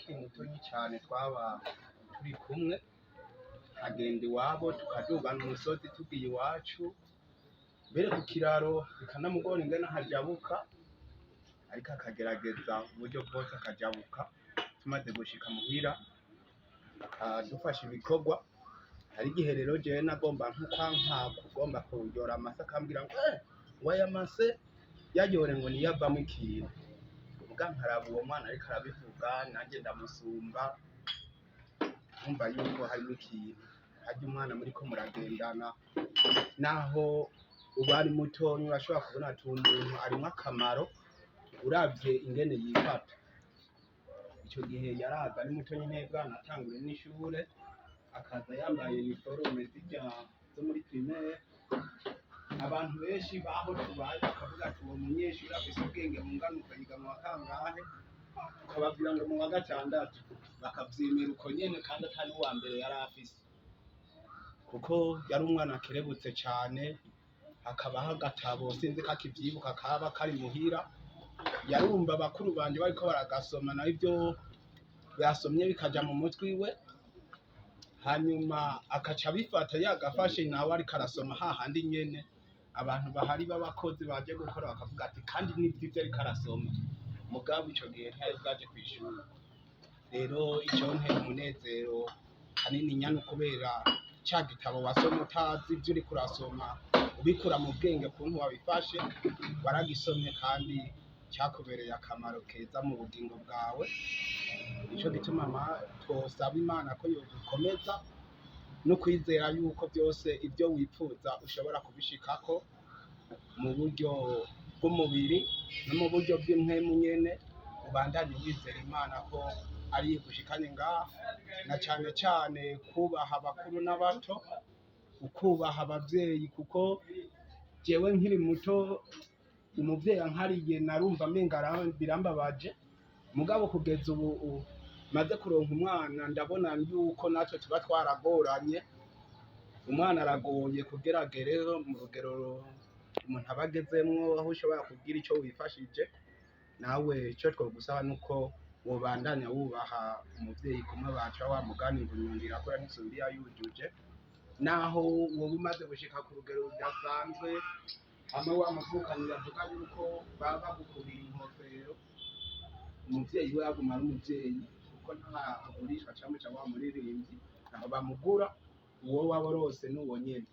Akiri mutonyi cane twaba turi kumwe, agenda iwabo tukadugana umusozi tugiye iwacu, mbere ku kiraro bikanamugora ingene ahajabuka, ariko akagerageza uburyo bwose akajabuka. Tumaze gushika muhira akadufasha ibikorwa. Hari igihe rero jewe nagomba nk'ukwanka kugomba kuyora amase, akambwira ngo ngo aya mase yayore ngo niyo avamwo ikintu. Muga nkaraba uwo mwana ariko arabivuga, nanjye ndamusumba, nkumva yuko harimo ikintu. Harya umwana muriko muragendana, naho uba ari mutonya, urashobora kubona ati uwo muntu arimwo akamaro uravye ingene yifata. Ico gihe yaraza ari mutonya, ntebwa natangure n'ishure, akaza yambaye uniforme zirya zo muri primaire. Abantu benshi baho tubaye bakavuga ati uwo munyeshuri afise ubwenge bungana uko, yiga mu wa kangahe? Tukababwira ngo mu wa gatandatu, bakavyemera uko nyene, kandi atari uwa mbere yari afise, kuko yari umwana akerebutse cane. Hakabaho agatabo, sinzi ko akivyibuka, kaba kari muhira, yarumva bakuru banje bariko baragasoma, nawe ivyo basomye bikaja mu mutwe iwe, hanyuma akaca abifata yagafashe, nawe ariko arasoma hahandi nyene abantu bahari b'abakozi baje gukora bakavuga ati kandi nivyo ivyo ariko arasoma. Mugabo ico gihe ntiyari bwaje kw'ishuri. Rero ico ntera umunezero hanini nyana kubera ca gitabo wasoma utazi ivyo uriko urasoma, ubikura mu bwenge kuntu wabifashe waragisomye, kandi cyakubereye akamaro keza mu bugingo bwawe. Nico gituma twosaba Imana ko yogukomeza no kwizera yuko byose ibyo wifuza ushobora kubishikako mu buryo bw'umubiri no mu buryo bw'impwemu nyene. Ubandanye wizera Imana ko ari igushikanye ngaha, na cane cane kubaha abakuru n'abato, ukubaha abavyeyi, kuko jewe nkiri muto umuvyeyi ankariye narumva amenga birambabaje. Mugabo kugeza ubu maze kuronka umwana, ndabona yuko natwe tuba twaragoranye. Umwana aragoye kugira agere mu rugero umuntu aba agezemwo, aho ushobora kugira ico wifashije nawe. Ico twogusaba nuko wobandanya wubaha umuvyeyi, kumwe baca wa mugani ngo inyundo irakura ntisumba iyayujuje. Naho woba umaze gushika ku rugero rudasanzwe, hamwe wa muvukanyi bavuga yuko baba bagukurira inkofero, umuvyeyi we aguma ari umuvyeyi, kuko nta agurishwa camwe ca wa muririmbyi, ntaho bamugura, uwo waba rose n'uwo nyene.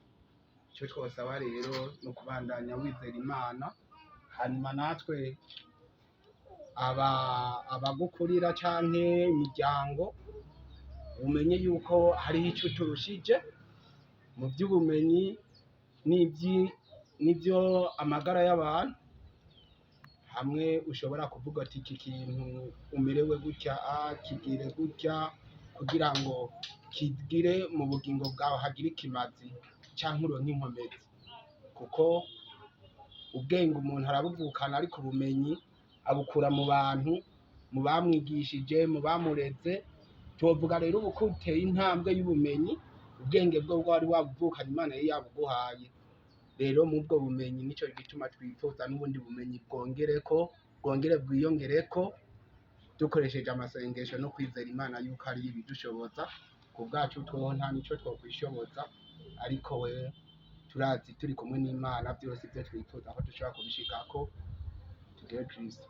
Ico twosaba rero ni ukubandanya wizera Imana, hanyuma natwe aba abagukurira canke imiryango, umenye yuko hariho ico uturushije mu vy'ubumenyi n'ivyo amagara y'abantu, hamwe ushobora kuvuga ati iki kintu umerewe gutya, kigire gutya kugira ngo kigire mu bugingo bwawe hagire ikimazi canke uronke inkomezi, kuko ubwenge umuntu arabuvukana, ariko ubumenyi abukura mu bantu, mu bamwigishije, mu bamureze. Tuvuga rero ubu ko uteye intambwe y'ubumenyi, ubwenge bwo wari wabuvukanye, Imana yari yabuguhaye. Rero mu bwo bumenyi nico gituma twifuza n'ubundi bumenyi bwongereko, bwongere bwiyongereko, dukoresheje amasengesho no kwizera Imana yuko ari ibidushoboza. Ku bwacu tweho nta nico twokwishoboza, ariko we turazi turi kumwe n'Imana byose ibyo twifuza ko dushobora kubishikako. Tugire Kristo.